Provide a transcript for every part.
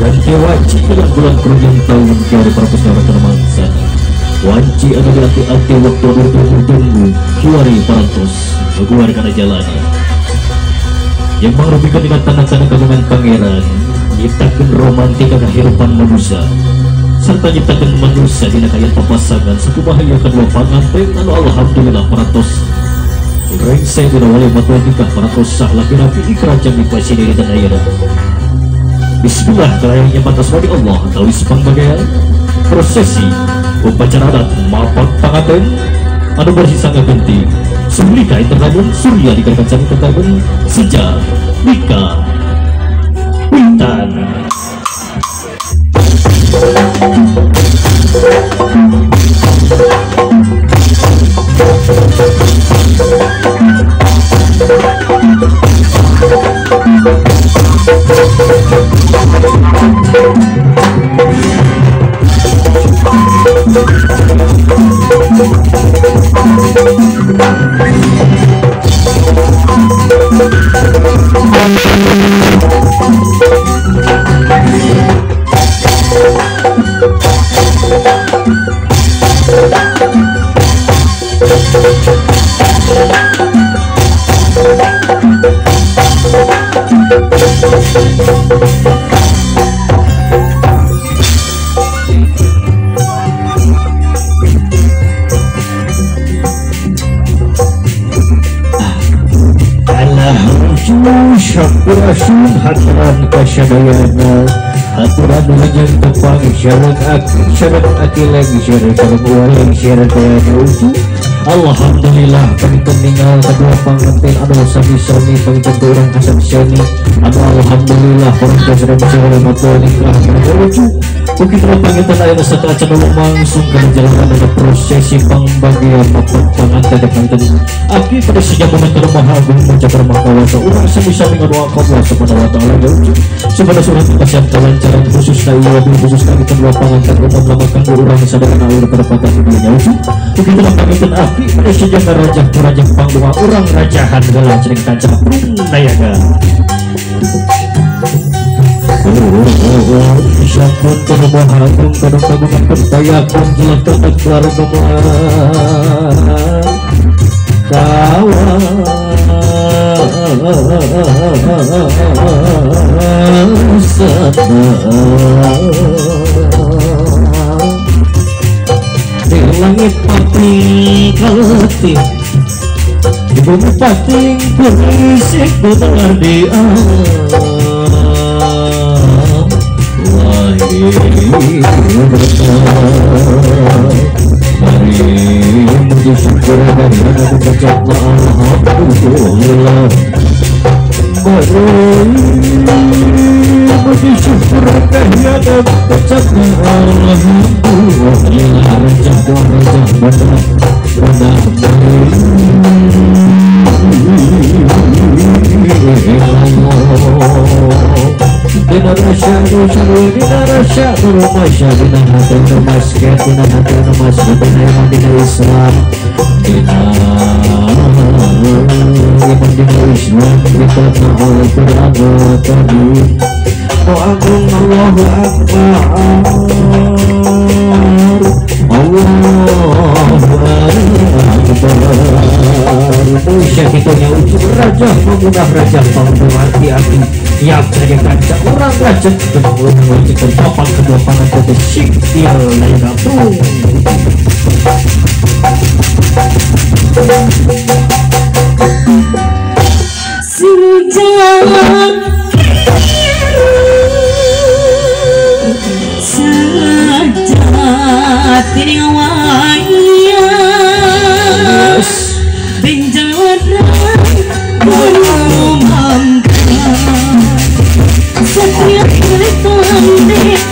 Ganti wanci dalam bulan kerujung tahun kiari parapus nyarakan mangsa. Wanci anu dianti-anti waktu bertunggu-tunggu kiari parantos keluar karena jalannya. Yang mengrupikan dengan tanda-tanda kagungan pangeran, nyiptakeun romantika kehidupan manusia serta nyiptakeun manusia dina kaayaan papasangan sakumaha ieu kadua panganten anu alhamdulillah parantos rengse dina wali matua nikah parantos sah laki-laki ikrajam di pasini di tanah air. Bismillah kalayan nyebat asma di Allah tawis pangbagian prosesi upacara adat mapak panganten anu bersih sangga genti Sulika Entertainment Surya dikarenakan Sami Entertainment sejak nikah Wintan. Sampurasun haturan kasadayana haturan wilujeng tepang sareng aki sareng akileng sareng sareng waleng sareng dayana ucu. Alhamdulillah panginten ningal kadua panganten anu sami-sami panginten teu urang kasaksiani anu alhamdulillah panginten sareng sareng matua nikah ucu. Begitu panginten ayeuna sateuacan langsung kana jalanan ada prosesi pangbagian mapak panganten panginten aki pada sejak momen maha agung mencapai makawasa urang sami-sami ngadoa ka Allah subhanahu wa taala ucu. Supaya surat kasihan kelancaran khususna ieu wabil khususna kita dua panganten umum lama kanggo urang sadayana alur perapatan dunya ucu. Begitu panginten aki pada sejak rajah rajah pangdoa urang rajahan heula cenah kancah nayaga. Syakun kerumahan kadang kagungan pertayakun jelata akbar geman kawasan di langit pating kaletik di bumi pating berisik dengar di mari syukur dari aku mengucap alhamdulillah. Mari syukur kehadiran mengucap alhamdulillah. Rejah rejah benar benar dina rasyadu dina rasyadu masya dina hati masya dina hati masya dina iman dina Islam dina iman dina Islam kita Al-Quran tadi agung Allahu Akbar Allahu Akbar. Musya kita nyaucu raja pemuda raja pemuda aki-aki yang saja kaca orang raja orang wajib terpapan kedua pangan kota sikil lain tuh. Sejak sejati wayang Satria pilih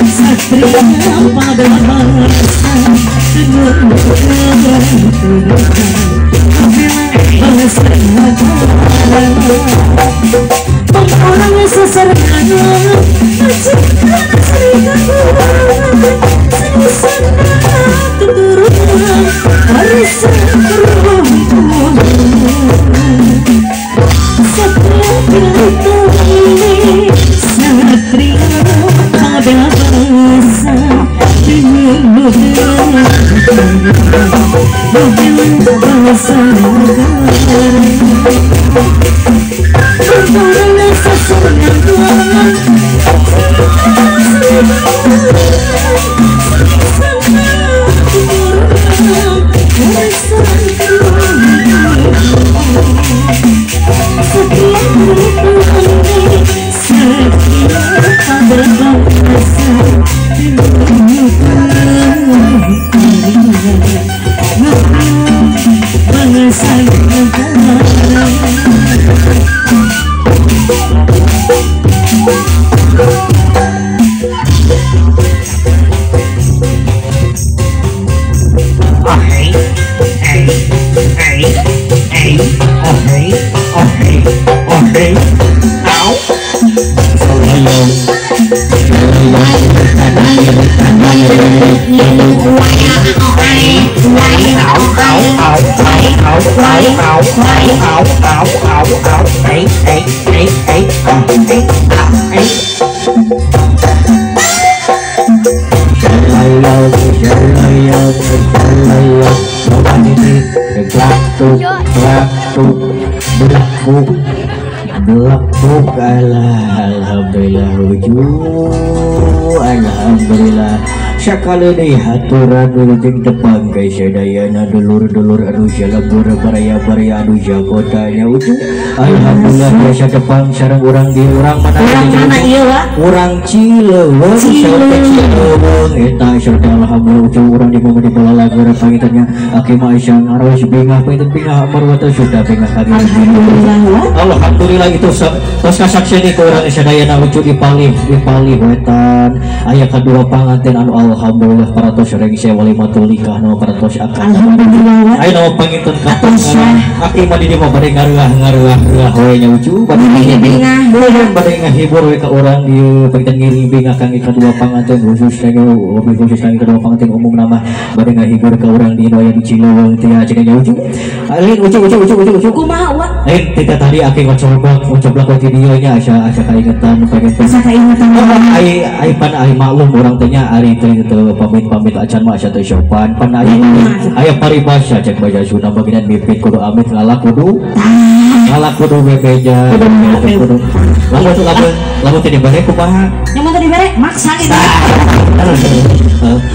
satria pada masa orang sesarana keturunan warisan perempuan. Satria pilih satria pada Alhamdulillah alhamdulillah sakali deui haturan wilujeng tepang ka sadayana dulur-dulur anu salembur baraya-baraya anu jakotanya ucuh. Alhamdulillah biasa tepang sareng urang di urang mana ieu wa urang Cileuweung Cileuweung eta sareng alhamdulillah ucuh urang di momen di balalagur pangintennya aki mah Aisyah ngaros bingah panginten bingah marwata sudah bingah kali. Alhamdulillah alhamdulillah itu tos kasaksian ku urang sadayana ucuh dipalih wetan aya kadua panganten anu alhamdulillah paratos rengse walimatul nikah nu paratos akad. Alhamdulillah. Ayeuna mah panginten katos aki mah di dieu mah bade ngaruah-ngaruah we nya ucu bade bingah bade ngahibur we ka urang dieu panginten ngiring bingah kang kadua panganten khusus lebih khusus kang kadua panganten umumna mah bade ngahibur ka urang di aya di Cileuweung teh cenah nya ucu. Lain ucu ucu ucu ucu ucu kumaha wa? Lain tita tadi aki ngocoblak we di dieu nya asa kaingetan panginten. Asa kaingetan. Ai ai pan ai maklum urang teh nya ari teh pamit-pamit acan mah asa teu sopan pan aya aya paribasa cek baca Sunda bagian mipit kudu amit ngalah kudu bebeja kudu lamun lamun lamun teu dibere kumaha nyamun teu dibere maksa gitu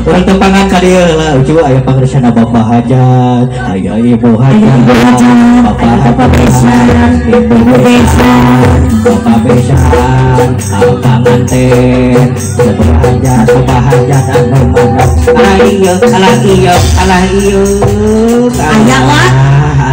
urang tepangan ka dieu lah ucu aya pangersana bapak hajat aya ibu hajat bapak besan ibu besan bapak besan panganten bapak hajat bapak hajat anu mana alah ieu alah ieu alah ieu aya wa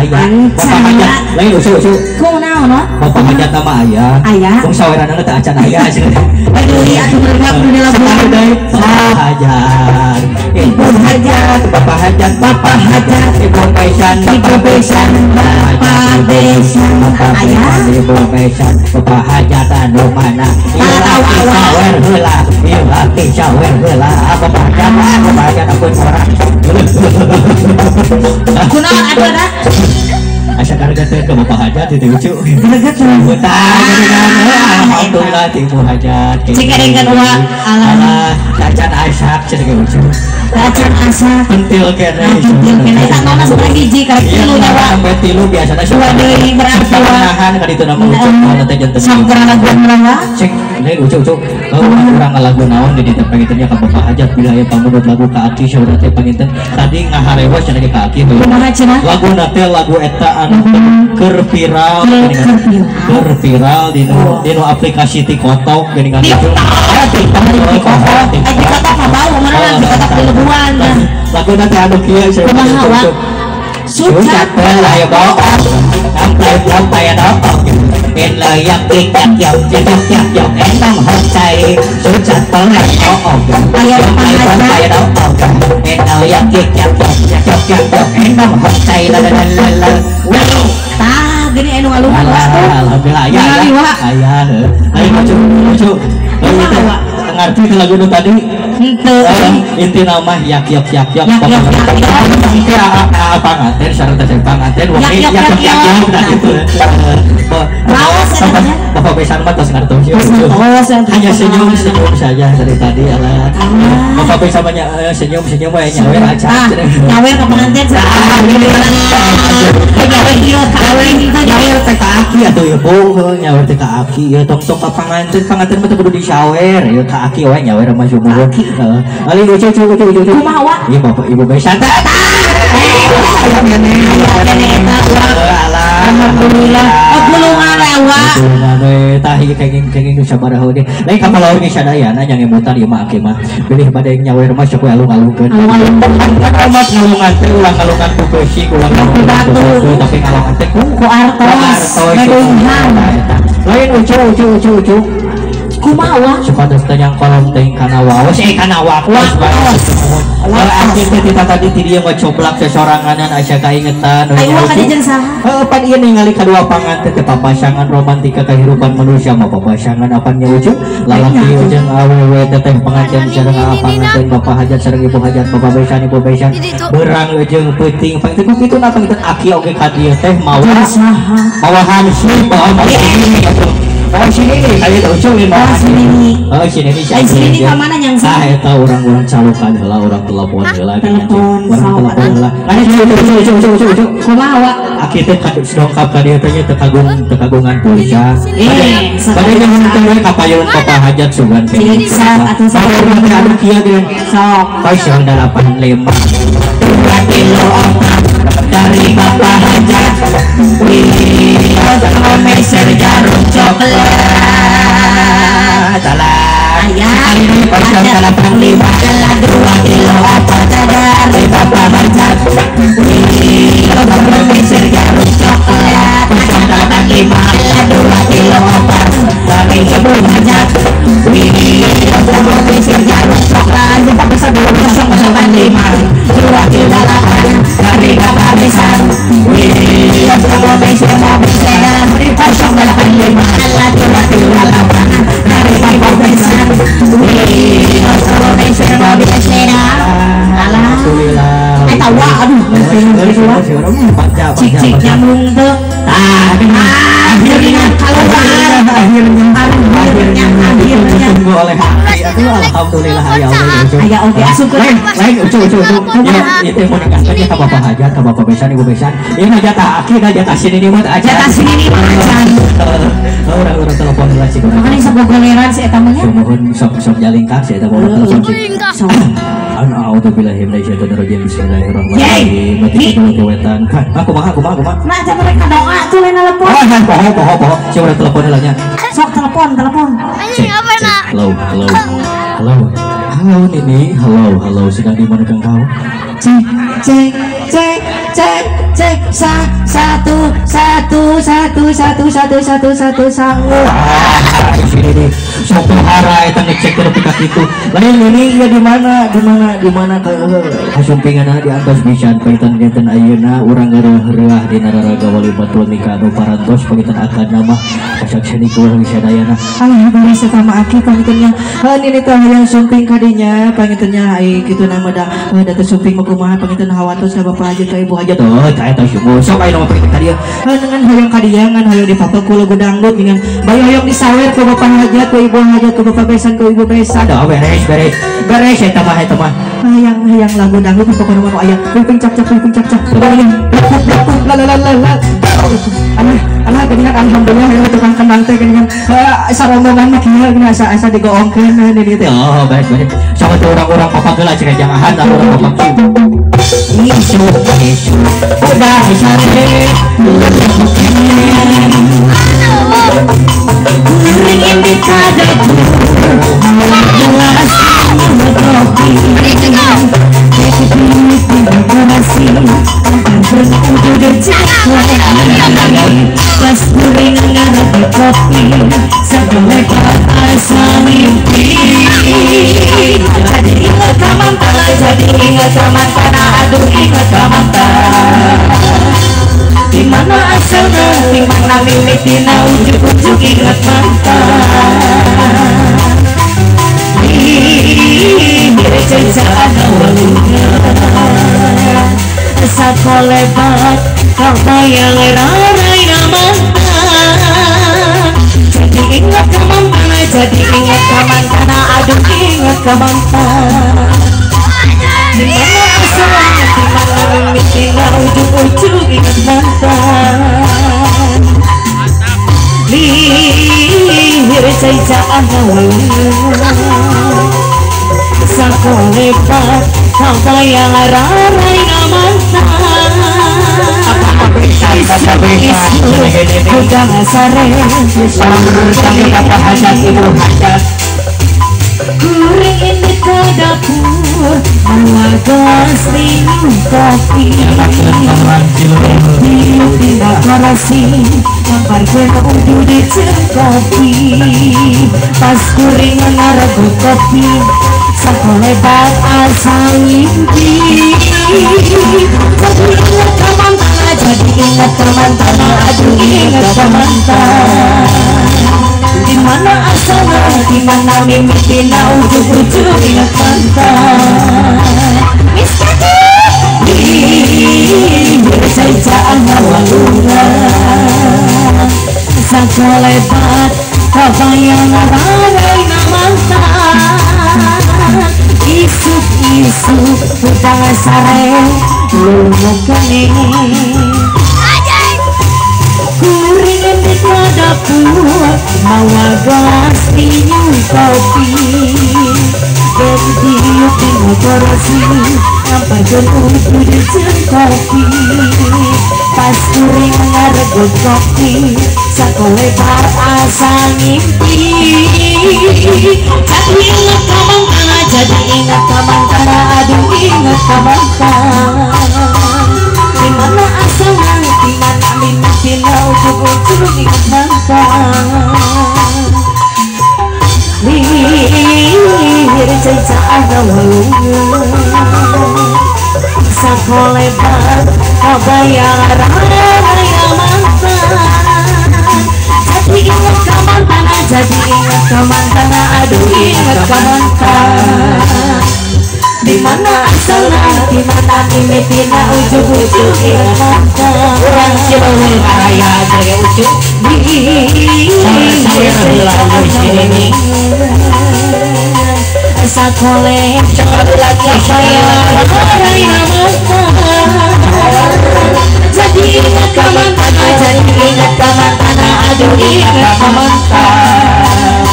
aya bapak hajat lain ucu ucu kunaon wa bapak hajat mah aya aya tong saweranana teh acan aya cenah aduh ieu atuh meureup di lagu bapak hajat ibu hajat bapak hajat bapak hajat ibu besan ibu besan bapak besan aya ibu besan bapak hajat anu mana ieu sawer heula ieu laki sawer heula bapak hajat bapak hajat ampun urang kunaon atuh da asa karegeteun ka bapak hajat itu lucu alhamdulillah ibu hajat cik erengkeun uang alah cacan asak cik lucu cacan asak pentil kene pentil kene tak mana seberang hiji karek tilu nya wa sampai tilu biasana dua deui berarti wa nahan ka ditu nama lucu mana teh janten sampurna lagu urang wa cik lain lucu lucu urang ngalagu naon di dieu panginten nya ka bapak hajat bila aya pamundut lagu ka aki saudara teh panginten tadi ngaharewas cenah ka aki kumaha cenah laguna teh lagu eta anu keur viral keur viral dinu aplikasi TikTok geuningan TikTok TikTok mah bau mana TikTok di lebuan laguna teh anu kieu kumaha wa sucat aya bohong sampai sampai adaเป็นเลยยักษ์ยักษ์ยักษ์ยักษ์ยักษ์ยักษ์แอนต้องหัวใจสุดจัดเปิดโอ้โหไปไปแล้วเป็นเลยยักษ์ยักษ์ยักษ์ยักษ์ยักษ์ยักษ์แอนต้องหัวใจละละละละว้าว ตาgini anu alungan alhamdulillah aya aya heuh ayo lucu lucu ngerti lagu nu tadi henteu inti nama yak yak yak yak panganten syarat teh panganten wangi yak yak yak yak gitu raos eta bapak besan mah tos ngartos hanya senyum senyum saja dari tadi alah bapak besan banyak senyum senyum we nyawer aja nyawer ka panganten nyawer ieu nyawer teh ka aki atuh ieu bohong nyawer teh ka aki ieu tong tong ka panganten panganten mah teu kudu disawer ieu ka aki we nyawer mah sumuhun ali lucu lucu lucu lucu kumaha wa ieu bapak ibu besan alhamdulillah gulungan we wa gulungan we tah ieu kenging kenging nu sabaraha oge lain ka palaur ge sadayana nya ngemutan ieu mah aki mah bilih bade nyawer mah sok we alung-alungkeun alung-alungkeun ngalungan teh ulah ngalungan ku beusi ulah ngalungan ku batu tapi ngalungan teh ku artos medunghan lain lucu lucu lucu lucu Kumaha supados teh nyangkolong teh kana waos kana waktos akhir teh kita tadi ti dieu mah coplak sesoranganan asa kaingetan ayo ka dieu jeung saha heuh pan ieu ningali kadua panganten teh papasangan romantika kehidupan manusia mah papasangan apan nya ujung lalaki jeung awewe teh pengantin sareng panganten bapak hajat sareng ibu hajat bapak besan ibu besan berang jeung peuting pangteu ku kitu na pangteu aki oge ka dieu teh mawa mawa hansip oh sini nih ayo tau ujung mawa sini oh sini nih ai sini nih ka mana nyang ah eta urang-urang calokan heula urang telepon heula telepon urang telepon heula ayo ujung kumaha aki teh dongkap ka dieu teh nya teu kagungan pulsa bade nyuhun teh we ka payun bapak hajat sugan teh atau urang teh anu kieu geuning sok 085 kilo dari bapak hajat meser jarum coklat salah ayah 085 2 kilo dari bapak hajat meser jarum coklat 085 2 kilo dari ibu hajat meser jarum coklat 085 2 kilo dari bapak besan dari bapak besan Alhamdulillah. Tawa aduh cik-cik nyambung tuh akhirnya akhirnya ditunggu oleh hati. Alhamdulillah ya Allah. Aya oge asup lain ucu ya itu mau nangkaskeun ka bapak hajat ka bapak besan ibu besan ieu na jatah aki na jatah sini nih mah aja jatah sini nih mah acan urang telepon heula sih makanya sok gogoleran si eta mah nya nuhun sok jalingkah si eta mah telepon sih. A'udzubillahi minasyaitonirrajim. Bismillahirrahmanirrahim. Mati kudu wetan. Aku mah. Nah, jangan mereka doa tuh lain telepon. Oh, poho. Siapa udah telepon heula nya? Sok telepon. Anjing apa nak? Halo. Halo Nini, halo, sedang di mana kau? Cek cek cek cek cek sa satu satu satu satu satu satu satu sangu. Ah, di sini nih. Sok hara eta ngecek ke pika kitu. Lain Nini ya di mana ke kasumpinganna di antos pisan panginten dinten ayeuna urang ngareuh-reuah dina raraga walimatul nikah anu parantos panginten akadna mah kasakseni ku urang sadayana. Alah beres eta mah aki pangintennya. Heuh Nini teh hayang sumping kadinya pangintennya ai kitu na mah da teu sumping mah kumaha panginten hawatos ka bapak hajat ka ibu hajat. Oh, eta syukur. Sok aya nu mah panginten ka dieu. Heuh ngan hayang ka dieu ngan hayang dipapel ku lagu dangdut ngan bae hayang disawer ku bapak hajat ku ibu hajat ku bapak besan ku ibu besan. Aduh, beres eta mah. Hayang lagu dangdut pokokna mah aya kuping cak-cak kuping cak-cak. La la la la la. Alah geuningan alhamdulillah ya tukang kendang teh geuningan sarombongan mah kieu geuning asa digoongkeun ini teh. Oh, beres. Sok teh urang-urang papak heula cenah jangahan urang papak. Isu udah sare kuring di kadapur pas kuring ngarep kopi segelek asa mimpi jadi ingat ka mantan jadi ingat ka mantan aduh ingat ka mantan di mana asalnya di mana mimitina ujuk-ujuk ingat mantan sakolebat kau tayang rarai mantan jadi ingat ke mantan jadi ingat ke mantan aduh ingat ke mantan di mana asalnya di mana mimitina ujuk-ujuk ingat mantan lihir caicaan sakolebat kau tayang rarai mantan kuring ini ke dapur Mawa gelas minum kopi Tina korasi Ngamparkeun udu di jeung kopi Pas kuring ngaregut kopi Sakolebat asa ngimpi Jadi ingat ka mantan, jadi ingat ka mantan, aduh ingat ka mantan. Di mana asalna, di mana mimitina, ujug-ujug ingat mantan. Miss Kati, bercayaan walungan, sakolebat kabayang raraina mantan. Isuk-isuk hutang sare lumukane kuring di dapur mawa gelas minum kopi ganti tina korosi ngamparkeun udu di jeung kopi pas kuring ngaregut kopi sakolebat asa ngimpi jadi ingat ka mantan, jadi ingat ka mantan, aduh ingat ka mantan. Di mana asalna, di mana mimitina, ujug-ujug ingat mantan. Lihir cecaan walungan sakolebat kabayang raya mantan. Jadi ingat ka mantan, jadi ingat ka mantan, aduh ingat ka mantan. Di mana asalna, di mana mimitina, ujug-ujug ingat mantan. Urang Cileuweung araya jage ucuk. Sakolebat kabayang raya mantan. Jadi ingat ka mantan, jadi ingat ka mantan, aduh ingat ka mantan.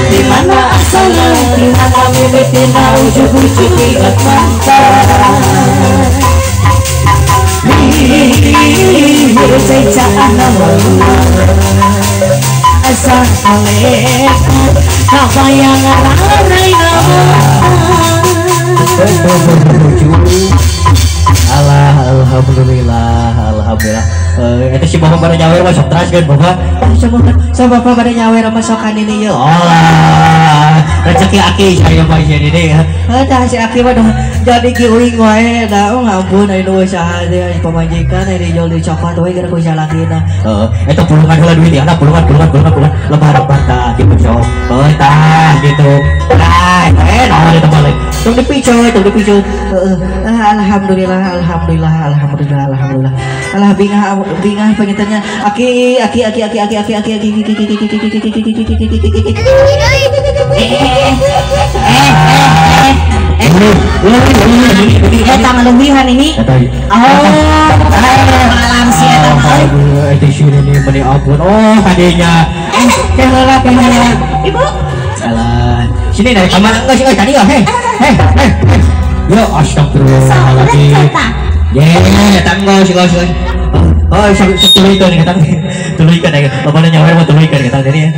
Di mana asalna, di mana mimitina, ujug-ujug ingat mantan. Lihir cecaan walungan sakolebat kabayang raraina mantan. Alah, alhamdulillah, alhamdulillah. Itu si bapak pada nyawer masuk teras kan bapak? Sama bapak pada nyawer masokan ini ya. Alah, rezeki aki saya mah ini. Dah si aki mah jadi kiuing wae da oh ngampun aya nu usaha teh pamajikan aya dijual di coklat we gara ku salakina. Heeh, eta pulungan heula duit ya, pulungan lebar-lebar tah gitu sok. Heuh tah gitu. Nah, naon eta balik. Tong dipicu, tong dipicu. Heeh, alhamdulillah, alhamdulillah, alhamdulillah, alhamdulillah. Alah bingah bingah pengintennya aki aki aki aki aki aki aki aki aki aki aki aki aki aki tangan ini. Oh, malam sih eta mah. Itu sini nih meni ampun. Oh, tadinya. Heula heula. Ibu. Salah. Sini dari kamar enggak sih tadi enggak. Hei, hei, hei. Ya astagfirullahaladzim. Ya, tanggo sih sih. Oh, tuluy kan tuluy kan bapaknya nyawer mah tuluy kan kata tadi ya.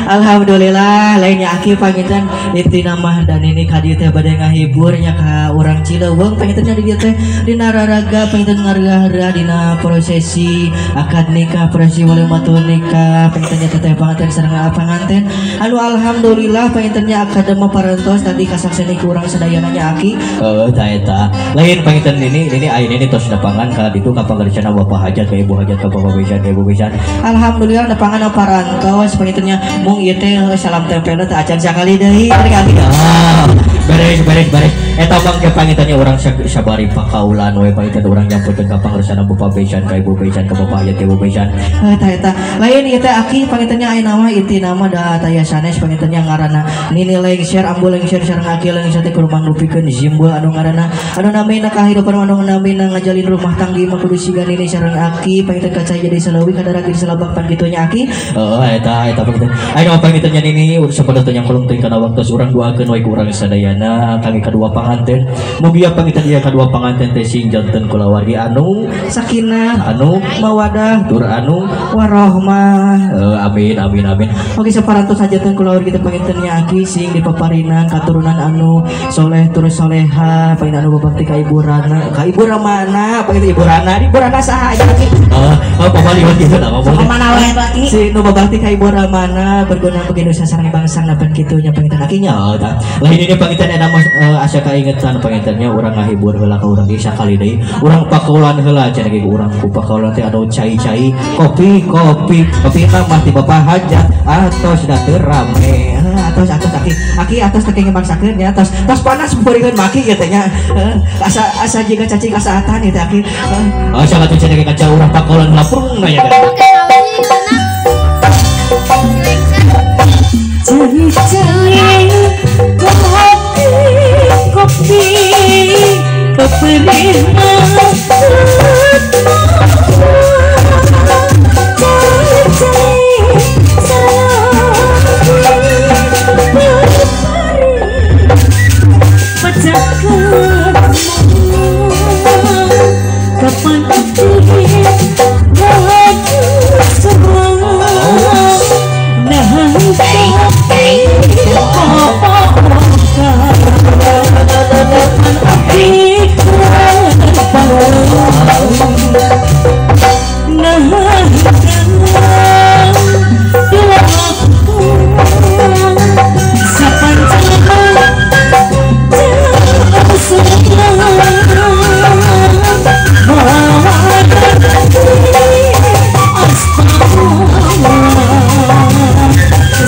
Alhamdulillah lainnya aki panginten intina mah dan ini ka dieu teh bade ngahibur nya ka urang Cileuweung panginten nya di dieu teh dina raraga panginten ngarah-rah dina prosesi akad nikah prosesi walimatul nikah panginten nya teh panganten sareng panganten anu alhamdulillah panginten nya akad mah parantos tadi kasakseni ku urang sadayana nya aki. Heeh ta eta lain panginten ini ayeuna ini tos nepangan ka ditu ka pangarsana bapak hajat ka ibu hajat ka bapak besan ka ibu besan. Alhamdulillah nepangan parantos pangintennya mung ieu teh salam tempelna teh acan sakali deui ari ah beres beres beres eta bang ke pangintennya urang sabari pakaulan we panginten urang nyampeutkeun ka pangarsana bapak besan ka ibu besan ka bapak hajat ka ibu besan. Heuh tah eta lain ieu teh aki pangintennya aya nama intina mah da taya sanes pangintennya ngaranna Nini Lengser Ambu Lengser sareng aki Lengser teh kudu mangrupikeun simbol anu ngaranna anu namina kahirupan anu namina ngajalin rumah tanggi mah kudu siga Nini sareng aki panginten kaca jadi salawi kadaraki selabak pan kitu nya aki. Heeh eta eta panginten. Aya panginten nya nini sapada teu nyangkolong teuing kana waktu urang doakeun we ku urang sadayana kangge kadua panganten. Mugia panginten ieu kadua panganten teh sing janten kulawargi anu sakinah, anu mawadah, tur anu warohmah. Amin amin amin. Oke saparantos hajateun kulawargi teh panginten nya aki sing dipaparinan katurunan anu soleh terus soleha, panginten anu babakti ka ibu rana, ka ibu ramana, panginten ibu rana, ibu rana saha aja aki. Heeh, pamali kitu da mah. Mana wae aki? Si nu babakti ka ibu ramana berguna bagi Indonesia sareng bangsa napan kitu nya panginten aki nya. Oh, tah. Lain ini panginten eta mah asa kaingetan pangintennya urang ngahibur heula ka urang ge sakali deui. Urang pakolan heula cenah ge urang ku pakolan teh anu cai-cai, kopi kopi, kopi mah ti bapak hajat atos da teu rame. Atos atos aki aki atos teh ngemaksakeun nya atos tos panas beureun maki ieu teh nya. Asa asa jiga cacing kasaatan ieu teh aki. Oh, sangat cenah ge kaca urang pakolan heula prung aya. Cari-cari kopi kopi keperih kapan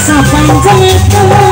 Sampai jumpa.